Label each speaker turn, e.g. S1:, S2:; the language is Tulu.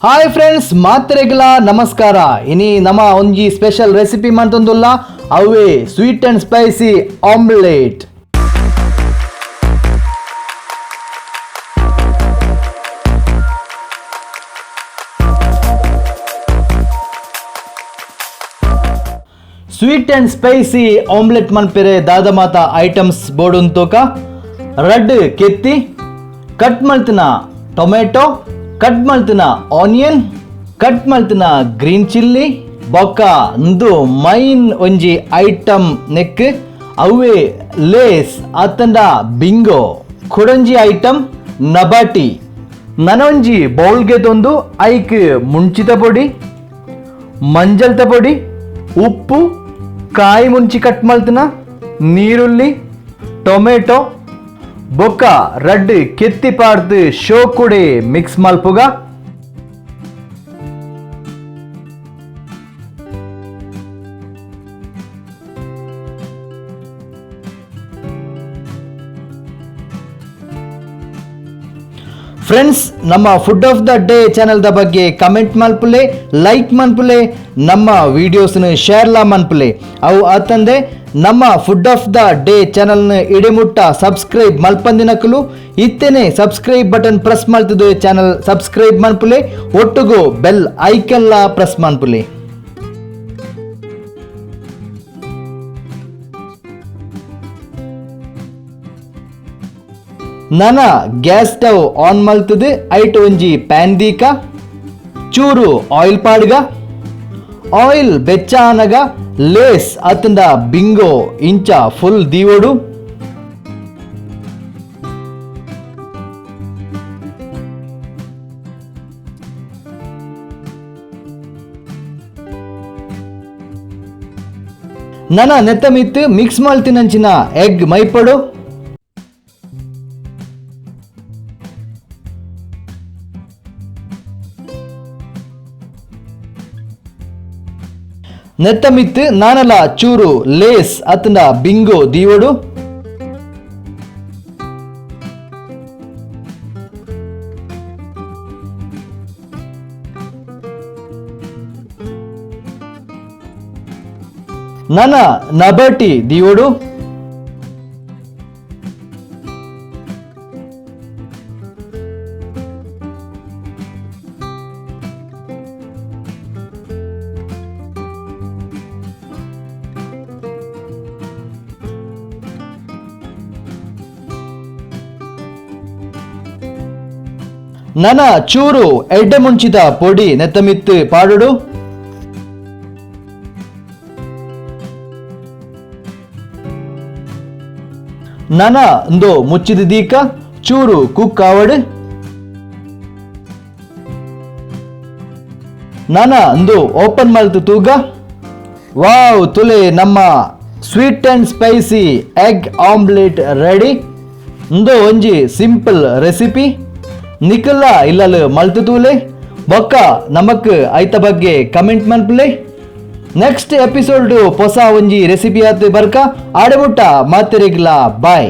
S1: Hi friends, ಮಾತ್ರೆಗಳ ನಮಸ್ಕಾರ. ಇನಿ ನಮ್ಮ ಒಂಜಿ ಸ್ಪೆಷಲ್ ರೆಸಿಪಿ ಮಂತೊಂದುಲ್ಲ, ಅವೇ sweet and spicy omelette. Sweet and spicy omelette ಮನ್ಪೆರೆ ದಾದ ಮಾತ ಐಟಮ್ಸ್ ಬೋಡುಂತೋಕ. ರಡ್ ಕೆತ್ತಿ, ಕಟ್ ಮಲ್ತಿನ ಟೊಮೆಟೊ, ಕಟ್ ಮಲ್ತಿನ ಆನಿಯನ್, ಕಟ್ ಮಲ್ತಿನ ಗ್ರೀನ್ ಚಿಲ್ಲಿ, ಬೊಕ್ಕ ಇಂದು ಮೈನ್ ಒಂಜಿ ಐಟಮ್ ನೆಕ್ ಅವೇ ಲೇಸ್ ಅತ್ತಂಡ ಬಿಂಗೋ. ಕುಡೊಂಜಿ ಐಟಮ್ ನಬಾಟಿ. ನನೊಂಜಿ ಬೌಲ್ಗೆ ತೊಂದು ಐಕ್ ಮುಂಚಿತ ಪೊಡಿ, ಮಂಜಲ್ತ ಪೊಡಿ, ಉಪ್ಪು, ಕಾಯಿ ಮುಂಚಿ ಕಟ್ ಮಲ್ತಿನ ನೀರುಳ್ಳಿ, ಟೊಮೆಟೊ ಬೊಕ್ಕ ರಡ್ಡ್ ಕೆತ್ತಿ ಪಾಡ್ದು ಶೋಕುಡೆ ಮಿಕ್ಸ್ ಮಲ್ಪುಗ. ಫ್ರೆಂಡ್ಸ್, ನಮ್ಮ food of the day ಚಾನೆಲ್ದ ಬಗ್ಗೆ ಕಮೆಂಟ್ ಮನ್ಪುಲೆ, ಲೈಕ್ ಮನ್ಪುಲೆ, ನಮ್ಮ ವೀಡಿಯೋಸ್ನ ಶೇರ್ಲಾ ಮನ್ಪುಲೆ. ಅವು ಅತ್ತಂದೆ ನಮ್ಮ food of the day ಚಾನಲ್ನ ಇಡೆಮುಟ್ಟ ಸಬ್ಸ್ಕ್ರೈಬ್ ಮಲ್ಪಂದಿನಕುಲು ಇತ್ತೇನೆ subscribe button press ಮಲ್ತದು channel subscribe ಮನ್ಪುಲೆ, ಒಟ್ಟುಗು ಬೆಲ್ ಐಕನ್ಲಾ ಪ್ರೆಸ್ ಮನ್ಪುಲೆ. ನನ gas stove on ಮಲ್ತದು ಐಟ್ ಒಂಜಿ ಪ್ಯಾನ್ ದೀಕ, ಚೂರು ಆಯಿಲ್ ಪಾಡ್ಗ. ಆಯಿಲ್ ಬೆಚ್ಚ ಆನಗ ಲೇಸ್ ಅತ್ತಂಡ ಬಿಂಗೋ ಇಂಚ ಫುಲ್ ದೀವೊಡು. ನನ ನೆತ್ತ ಮಿತ್ತು ಮಿಕ್ಸ್ ಮಲ್ತಿನಂಚಿನ ಎಗ್ ಮೈಪಡು. ನೆತ್ತ ಮಿತ್ತು ನಾನಲ ಚೂರು ಲೇಸ್ ಅತ್ತಂಡ ಬಿಂಗೋ ದೀವೊಡು. ನನ ನಬಟಿ ದೀವೊಡು. ನನ ಚೂರು ಎಡ್ಡೆ ಮುಂಚಿದ ಪೊಡಿ ನೆತ್ತ ಮಿತ್ತು ಪಾಡುಡು. ನನ ಇಂದು ಮುಚ್ಚಿದ ದೀಕ ಚೂರು ಕುಕ್ ಆವಡು. ನನ ಇಂದು ಓಪನ್ ಮಲ್ತು ತೂಗ. ವಾವ್, ತುಲೆ ನಮ್ಮ sweet and spicy egg omelette ready. ಇಂದು ಒಂಜಿ ಸಿಂಪಲ್ ರೆಸಿಪಿ. ನಿಕಲ್ಲ ಇಲ್ಲಲು ಮಲ್ತು ತೂಲೆ, ಬೊಕ್ಕ ನಮಕ್ ಐತ ಬಗ್ಗೆ ಕಮೆಂಟ್ ಮನ್ಪುಲೆ. ನೆಕ್ಸ್ಟ್ ಎಪಿಸೋಡ್ ಹೊಸ ಒಂಜಿ ರೆಸಿಪಿ ಆತು ಬರ್ಕ. ಆಡೆಮುಟ್ಟ ಮಾತೆರೆಗ್ಲಾ ಬಾಯ್.